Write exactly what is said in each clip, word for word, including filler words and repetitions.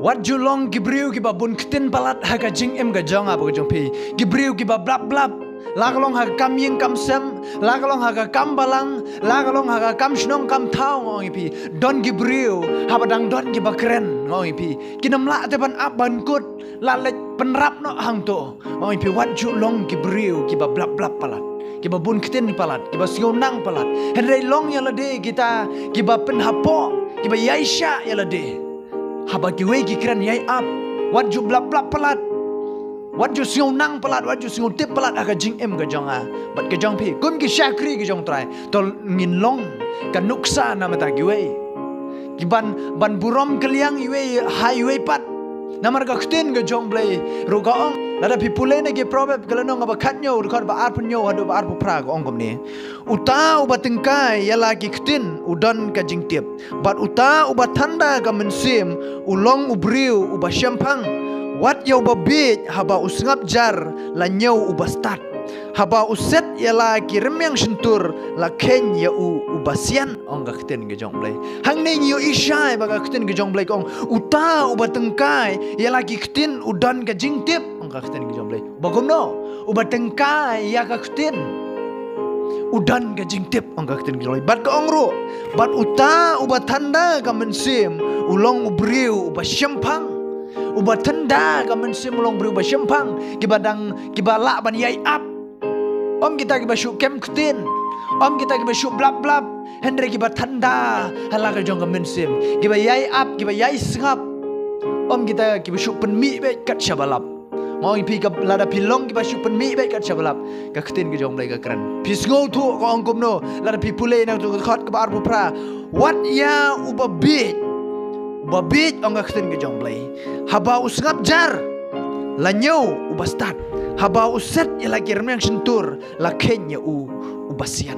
Wat ju long ki briew kiba bun ktien palat ha ka jingim ka jong nga bad ka jong phi. Ki briew kiba blap blap. La ka long ha ka kam ïing kam sem, la ka long ha ka kam balang, la ka long ha ka kam shnong kam thaw, nga ong ïa phi. Don ki briew haba dang don kiba kren, nga ong ïa phi, kin ym lah te ban ap ban kut, la leit pynrap noh hangto. Nga ong ïa phi, wat ju long ki briew kiba blap blap palat, kiba bun ktien palat, kiba sngewsih palat. Hynrei long ïa lade kita kiba pynhapoh, kiba ïaishah ïa lade. Haba kiwei ki kren ïai ap, wat ju blap blap palat. Wat ju sngewsih palat, wat ju sngewtip palat ha ka jingim ka jong nga bad ka jong phi. Kum ki shakri ka jong U Trai, to ngin long ka nuksa namar ta kiwei. Ki ban, ban burom kylliang iwei ha iwei pat. Namar ka ktien ka jong U Blei ruh ka ong. Lada phi pule na ki Proverb ka lynnong kaba khathynñiew, dkhot ba arphew hynñiew haduh ba arphew phra, ka ong kumne: Uta uba tyngkai ïa la ki ktien u don ka jingtip, bad uta uba thanda ka mynsiem u long u briew uba shemphang. Wat ïa uba bieit haba u sngap jar, la ñiew uba stad. Haba u set ïa la ki rmiang shyntur, la kheiñ ïa u uba sian, ong ka ktien ka jong U Blei. Hangne ngi ïohi shai ba ka ktien ka jong U Blei ka ong, uta uba tyngkai ïa la ki ktien u don ka jingtip, ong ka ktien ka jong U Blei. Ba kumno? Uba tyngkai ïa ka ktien u don ka jingtip, ong ka ktien ka jong U Blei. Bad ka ong ruh, bad uta uba thanda ka mynsiem u long u briew uba shemphang. Uba thanda ka mynsiem u long u briew uba shemphang. Kiba dang, kiba lah ban ïai ap. Ym kita kiba shu kem ktien, ym kita kiba shu blap blap. Hynrei kiba thanda ha la ka jong ka mynsiem, kiba ïai ap, kiba ïai sngap. Ym kita kiba shu pynmih beit kat shaba lap. Nga ong ïa phi, ka, lada phi long kiba shu pynmih beit kat shaba lap, ka ktien ka jong U Blei ka kren. Phi sngewthuh ka ong kumno? Lada phi pule na ka dkhot kaba arphew phra: Wat ïa uba bieit, uba bieit, ong ka ktien ka jong U Blei, haba u sngap jar, la ñiew uba stad. Haba u set ïa la ki rmiang shyntur, la kheiñ ïa u uba sian.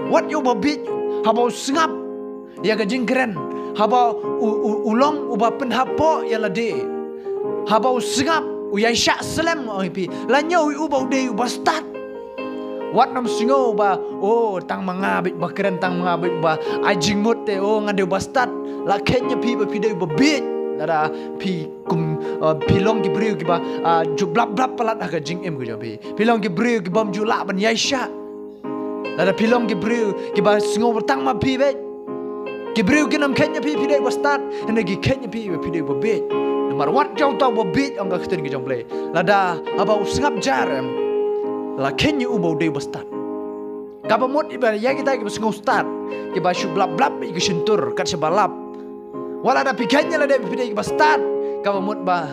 Wat ïa uba bieit, haba u sngap ïa ka jingkren, haba u, u, u long uba pynhapoh ïa lade, haba u sngap, u ïaishah slem, nga ong ïa phi, la ñiew ïa u ba u dei uba stad. Wat nym sngew ba, oh, tang ma nga beit ba kren, tang ma nga beit ba ai jingmut te, oh, ngan dei uba stad. La kheiñ ïa phi ba phi dei uba bieit lada phi kum, uh, phi long ki briew kiba, uh, ju blap blap palat ha ka jingim ka jong phi. Phi long ki briew ki bym ju lah ban ïaishah. Lada phi long ki briew kiba sngew ba tang ma phi beit. Ki briew kin ym kheiñ ïa phi phi dei uba stad, hynrei ki kheiñ ïa phi ba phi dei uba bieit. Namar wat ïa uta uba bieit, ong ka ktien ka jong U Blei, lada haba u sngap jar, em, la kheiñ ïa u ba u dei uba stad. Kaba mut ïa ba ïa kita kiba sngew stad, kiba shu blap blap ïa ka shyntur kat shaba lap. Wat lada phi kheiñ ïa lade ba phi dei kiba stad, kaba mut ba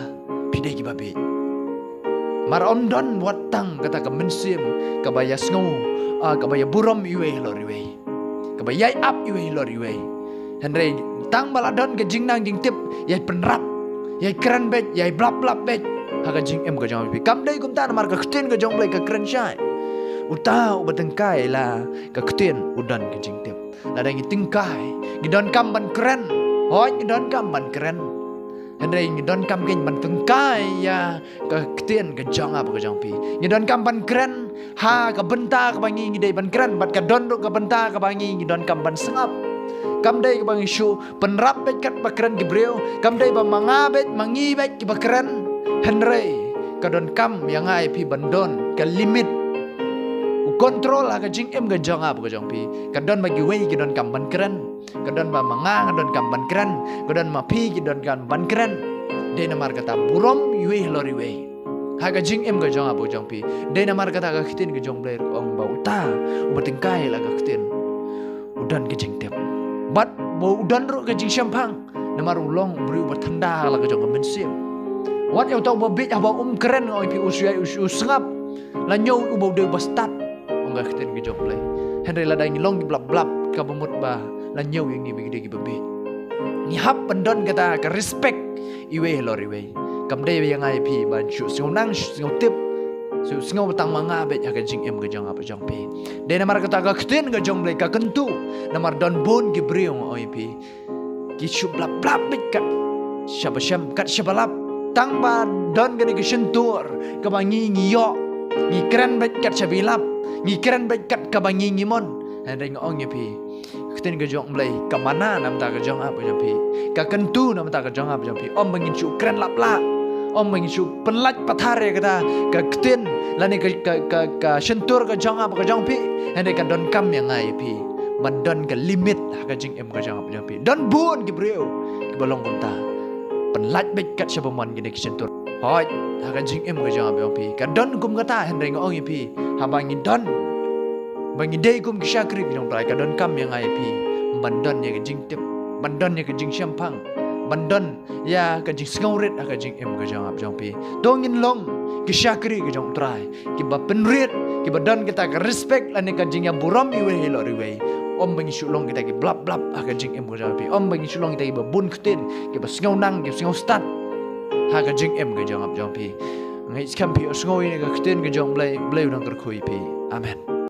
phi dei kiba bieit. Namar ym don wat tang kata ka mynsiem kaba ïasngew, ah, kaba ïaburom iwei halor iwei, kaba ïai ap iwei halor iwei. Hynrei tang ba la don ka jingnang jingtip, ïai pynrap, ïai kren beit, ïai blap blap beit ha ka jingim ka jong phi. Kam dei kumta, namar ka ktien ka jong U Blei ka kren shai: Uta uba tyngkai ïa la ka ktien u don ka jingtip. Lada ngi tyngkai, ngi donkam ban kren. Hooid, ngi donkam ban kren. Hynrei ngi donkam keiñ ban tyngkai ïa ka ktien ka jong nga bad ka jong phi. Ngi donkam ban kren ha ka bynta kaba ngi, ngi dei ban kren, bad ka don ruh ka bynta kaba ngi, ngi donkam ban sngap. Kam dei kaba ngi shu pynrap beit kat ba kren ki briew. Kam dei ba ma nga beit, ma ngi beit kiba kren. Hynrei ka donkam ïa nga ïa phi ban don ka limit, u kontrol ha ka jingim ka jong nga bad ka jong phi. Ka don ba kiwei ki donkam ban kren, ka don ba ma nga nga donkam ban kren, ka don ma phi ki donkam ban kren. Dei namar kata burom iwei halor iwei ha ka jingim ka jong nga bad ka jong phi. Dei namar kata ka ktien ka jong U Blei ruh ka ong ba uta uba tyngkai la ka ktien u don ka jingtip, bad ba u don ruh ka jingshemphang. Namar u long u briew uba thanda la ka jong ka mynsiem. Wat ïa uta uba bieit, haba um kren, nga ong ïa phi, u shu ïai, u shu sngap, la ñiew uba u dei uba stad, ong ka ktien ka jong U Blei. Hynrei lada ngi long ki blap blap, kaba mut ba la ñiew ïa ngi ba ngi dei kiba bieit. Ngi hap ban don kata ka respect iwei halor iwei. Kam dei ba ïa nga ïa phi ban shu sngewsih, shu sngewtip, shu sngew ba tang ma nga beit ha ka jingim ka jong nga bad jong phi. Dei namar kata ka ktien ka jong U Blei ka kyntu, namar don bun ki briew, nga ong ïa phi, ki shu blap blap beit kat shaba shem, kat shaba lap. Tang ba don kane ka shyntur kaba ngi, ngi ïoh, ngi kren beit kat shaba lap, ngi kren beit kat kaba ngi, ngi mon. Hynrei nga ong ïa phi, ka ktien ka jong U Blei, ka mana namar ka jong ap ka jong phi, ka kyntu namar ka jong ap ka jong phi. Ym ba ngin shu kren lap lah, ym ba ngin shu pynlait pathar ïa kata ka ktien lane ka, ka, ka, ka shyntur ka jong ap ka jong phi. Hynrei ka donkam ïa nga ïa phi ban don ka limit ha ka jingim ka jong ap ka jong phi. Don bun ki briew kiba long kumta, pynlait beit kat shaba mon kine ki shyntur. Hooid, ha ka jingim ka jong ap ka jong phi ka don kum kata, hynrei nga ong ïa phi, haba ngi don, ba ngi dei kum ki shakri ka jong U Trai, ka donkam ïa nga ïa phi ban don ïa ka jingtip, ban don ïa ka jingshemphang, ban don ïa ka jingsngewrit ha ka jingim ka jong ap jong phi. To ngin long ki shakri ka jong U Trai, kiba pynrit, kiba don kita ka respect lane ka jingïaburom iwei halor iwei. Ym ba ngi shu long kita ki blap blap ha ka jingim ka jong phi. Ym ba ngi shu long kita kiba bun ktien, kiba sngew nang, kiba sngew stad ha ka jingim ka jong ap jong phi. Nga ïeit skhem phi ïohsngew ïa ka ktien ka jong U Blei, U Blei u nang kyrkhu ïa phi. Amen.